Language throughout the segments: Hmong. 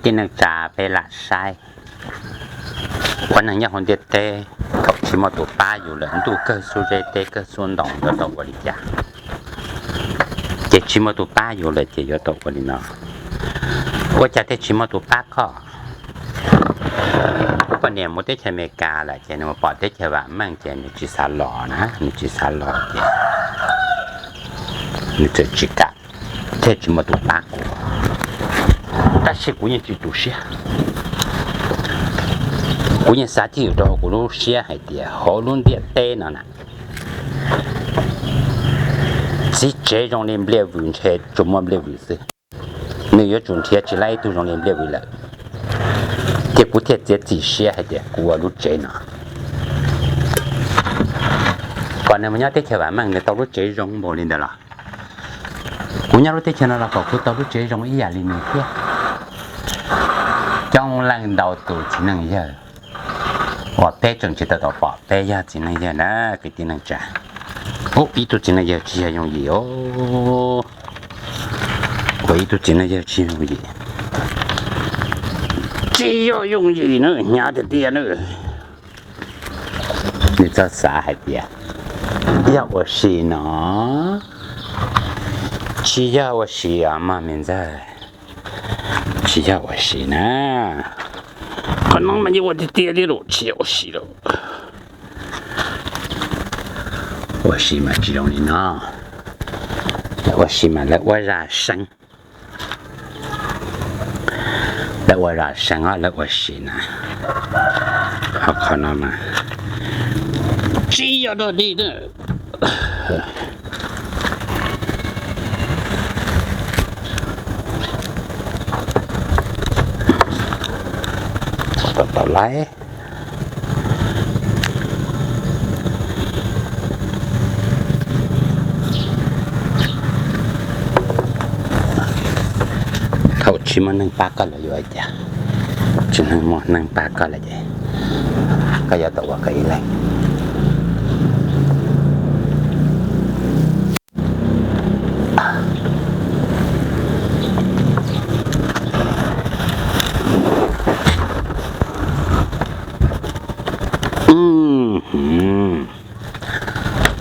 tij neej tsa peb lam saib, ua neeg nyob hauv ntiaj teb, thaum tsis muaj tus pab yus lawm ntuj kawg xub zeb teb kawg xub ntoo yuav tau ua li cas? Ces tsis muaj tus pab yus lawm ces yuav tau ua li no. Ua cas thiaj tsis muaj tus pab koj? Kuv poj niam mus teb chaws Amelikas lawm ces nws mus pom teb chaws vam meej ces nws tsis xav los na, nws tsis xav los ces nws txawm tsis kam, thiaj tsis muaj tus pab kuv. Tab sis kuv yeej tsis tu siab, kuv yeej xav tib yam rau hauv kuv lub siab hais tias hauv lub ntiaj teb no na, txiv tsev zoo li Npliaj Vwm ntshe tsuas muaj Npliaj Vwm xwb, nws yuav tsum nrhiav tsis tau ib tug zoo li Npliaj Vwm lawm. Ces kuv thiaj txiav txim siab hais tias kuv ua lub tsev no. Kom nws mus nyob teb chaws vam meej nws tau lub tsev zoo npaum li ntawd los kuv nyob lub teb chaws no los kom kuv tau lub tsev zoo ib yam li nws thiab. Coob leej ntau tus txiv neej yawg uas peb tseem tsis tau tau pom peb yog txiv neej yawg na kwv tij neej tsa. Ub, ib tug txiv neej yawg tsis yog yooj yim os. Ua ib tug txiv neej yawg tsis yooj yim, tsis yog yooj yim na, hnyav tiag tiag na. Nws txawm xav hais tias yog ua si no, tsis yog ua si os mog me ntxawg, tsis yog ua si na. Qhov no mas yeej ua tiag tiag li lawm, tsis yog ua si lawm. Ua si mas tsis zoo li no, ua si mas lawv ua zaj seeb, lawv ua zaj seeb os, lawv ua si na. Ho qhov no mas tsis yog dog dig na. Tau tau lawm. Thaum tsis muaj neeg pab koj lawm yuav ua cas? Tsis muaj neeg pab koj lawm ces koj yuav tau ua koj ib leeg.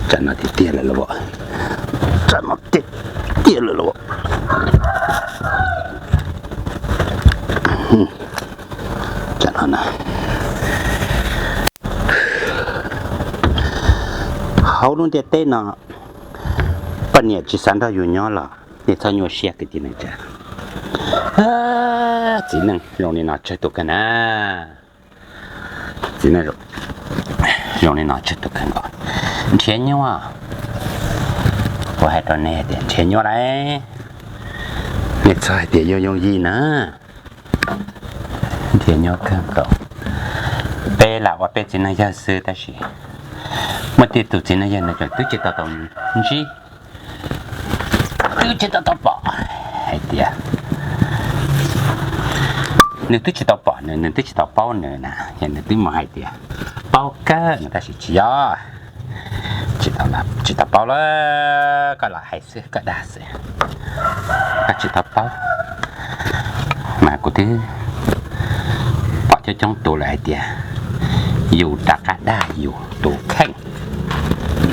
Tsam no tiag tiag lawm los, tsam no tiag tiag lawm los. Tsam no na, hauv lub ntiaj teb no, poj niam tsis xav nrog yus nyob los nej txhob nyuaj siab kwv tij neej tsa. Txiv neej zoo li no tsawg tus kawg na. Txiv neej zoo li no tsawg tus kawg nkaus. Nrhiav nyuaj, kuv hais rau nej tias nrhiav nyuaj lawm, nej txhob hais tias yog yooj yim na. Nrhiav nyuaj kawg nkaus. Peb lam ua peb txiv neej yawg xwb tab sis muaj tej tus txiv neej yawg nws tseem twb tsis tau tau ntsib, twb tsis tau tau pom hais tias, nws twb tsis tau pom nws, nws twb tsis tau paub nws na, yog nws twb mus hais tias paub kawg no tab sis tsis yog, tsis tau paub lawm, koj lam hais xwb koj dag xwb, koj tsis tau paub. Mas kuv twb pom coob coob tus lawm hais tias yus rov qab dag yus tus kheej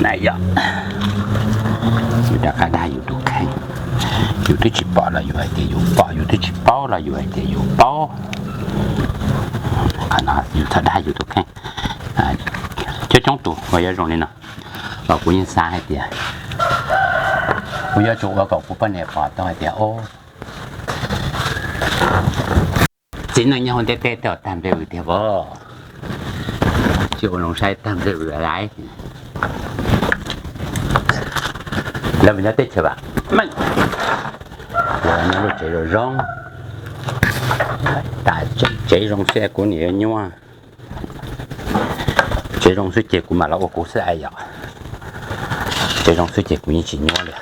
na yom. Yus rov qab dag yus tus kheej. Yus twb tsis pom los yus hais tias yus pom, yus twb tsis paub los yus hais tias yus paub. Qhov no yus txhob dag yus tus kheej. Coob coob tus uas yuav zoo li no los kuv yeej xav hais tias kuv yuav tsum ua kom kuv poj niam pom tau hais tias o, txiv neej nyob hauv ntiaj teb tej tag npliaj vwm tiag vos, tsis ua zoo saib tag npliaj vwm lawm. Lawv mus nyob teb chaws vam meej, lawv nyob lub tsev zoo zoo, tas tsev zoo xwb kuv niam yuav nyuaj. Tsev zoo xwb ces kuv mam los ua kuv xwb yom. Tsev zoo xwb ces kuv yeej tsis nyuaj li.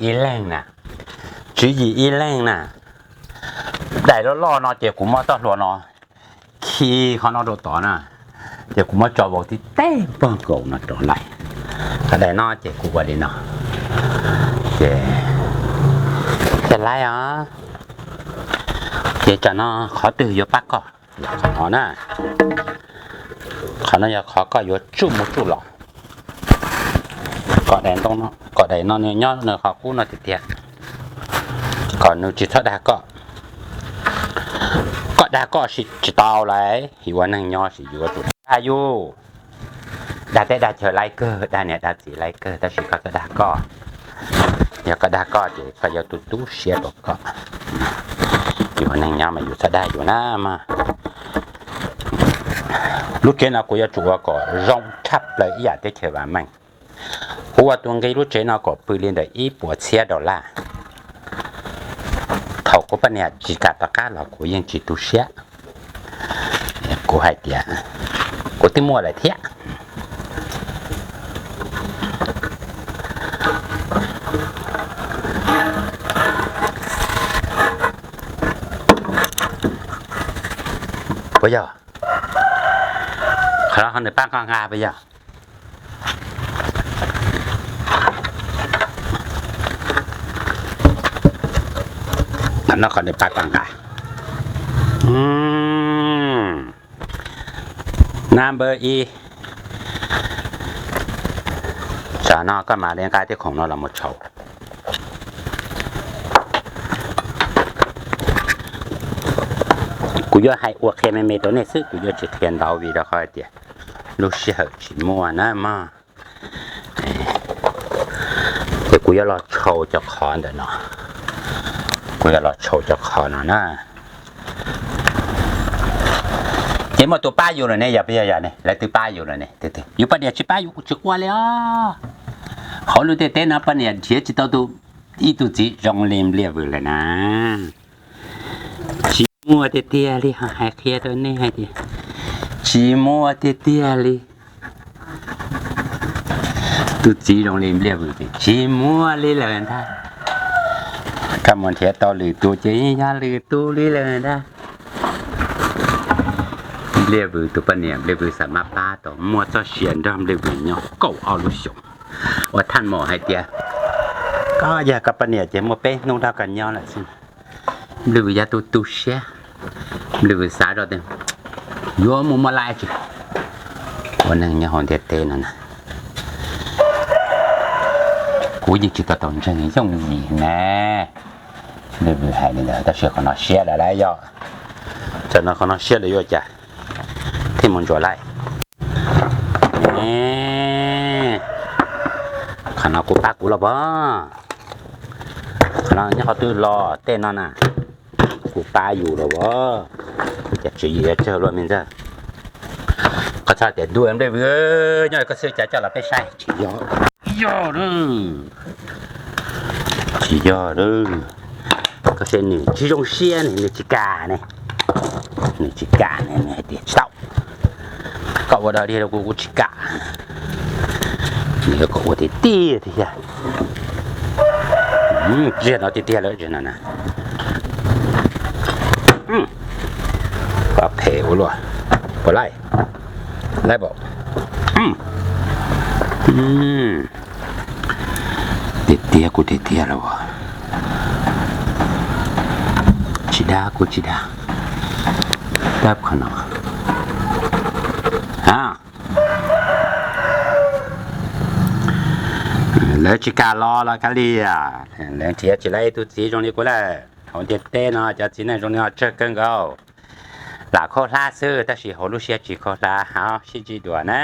Ib leeg na, tswv yim ib leeg na, daim loj loj no ces kuv muab txoj hlua no khi qhov no rau tod na, ces kuv muab tso vau tib teg pog nkaus no rau lawm. Qhov daim no ces kuv ua li no, ces Cov laib os, ces tsam no qhov twg yuav pab koj? Qhov no na, qhov no yog qhov koj yuav tsuj mus tsuj los. Kom daim no nws nyob nws qhov qub no tiag tiag, kom nws tsis txhob dag koj. Koj dag koj tsis tau lawm, yus ua neej nyob sim yuav tsum dag yus. Dag teb dag chaw laib kawg, dag niam dag txiv laib kawg, tab sis koj txhob dag koj. Yog koj dag koj ces koj yog tus tu siab rau koj. Yus ua neej nyob mas yus txhob dag yus na mog. Lub tsev no kuv yuav tsum ua kom zoo tshaj plaws ib yam teb chaws vam meej. Kuv ua tus nqi lub tsev no kom pw li ntawm ib puas txhiab dollar. Thaum kuv poj niam tsis kam rov qab los kuv yeej tsis tu siab. Kuv hais tias kuv twb muaj lawm thiab. Puas yog? Qhov no nws pab koj nqa puas yog? Qhov no qhov nws pab koj nqa. Number ib. Tsam no koj mam li nqa tej khoom no los mus tshau. Kuv yuav hais ua qhia me me rau nej xwb, kuv yuav tsis qhia ntau vim rau qhov hais tias lub sij hawm tsis muaj na mog. Ces kuv yuav los tshau cov qhov ntawm no, kuv yuav los tshau cov qhov no na. Ces muaj tus pab yus lawm ne, yog puas yog? Yog ne, lawv twb pab yus lawm ne. Yus poj niam tsis pab yus kuv tsis quaj li os. Hauv lub ntiaj teb no poj niam nrhiav tsis tau ib tug txiv zoo li Npliaj Vwm lawm na. Tsis muaj tiag tiag li, hais qhia rau nej hais tias tsis muaj tiag tiag li. Tus txiv zoo li Npliaj Vwm ces tsis muaj li lawm ntag. Koj mus nrhiav tau lwm tus ces yog lwm tus li lawm ntag. Npliaj Vwm tus poj niam, Npliaj Vwm xav maj pab tau muaj txoj sia nrog Npliaj Vwm nyob kaum ob lub xyoos. Ua thaj maum hais tias koj yog koj poj niam ces muaj peb hnub nrog koj nyob lawm xwb. Npliaj Vwm yog tus tu siab, Npliaj Vwm xav zoj tias yuav mus muaj laij tsis ua neeg nyob hauv ntiaj teb no na. Kuv yeej tsis tau tau ntseeg yooj yim ne. Npliaj Vwm hais li ntawd tab sis qhov no siab lawm lauj yog. Tsam no qhov no siab lawm yuav cas thiaj mus ntsuas laij. Qhov no kuv pab kuv los pog. Qhov no nyob qhov twg los tej no na, kuv pab yus los pog. Cas tswv yim yuav tsawg luaj me ntxawg. Koj txhob tias ntuj Npliaj Vwm nyob koj xwb cas coj los peb saib tsis yog. Yog lawm, tsis yog lawm. Koj saib nws tsis zoo siab ne, nws tsis kam ne, nws tsis kam ne, nws hais tias tsis tau. Koj ua dog dig rau kuv kuv tsis kam. Nws kom ua tiag tiag tiag. Ziag no tiag tiag lawm na. Koj phem ua luaj, puas laij? Laij npaum. Tiag tiag kuv tiag tiag los. Tsis dag kuv tsis dag. Tab qhov no a, lawv tsis kam los los kav liam, lawv nrhiav tsis laib ib tug txiv zoo li kuv lawm. Hauv ntiaj teb no cov txiv neej zoo li no tsawg kawg nkaus. Lam khaub hlab xwb tab sis hauv lub siab tsis khaub hlab, hauv sib ntsib dua na.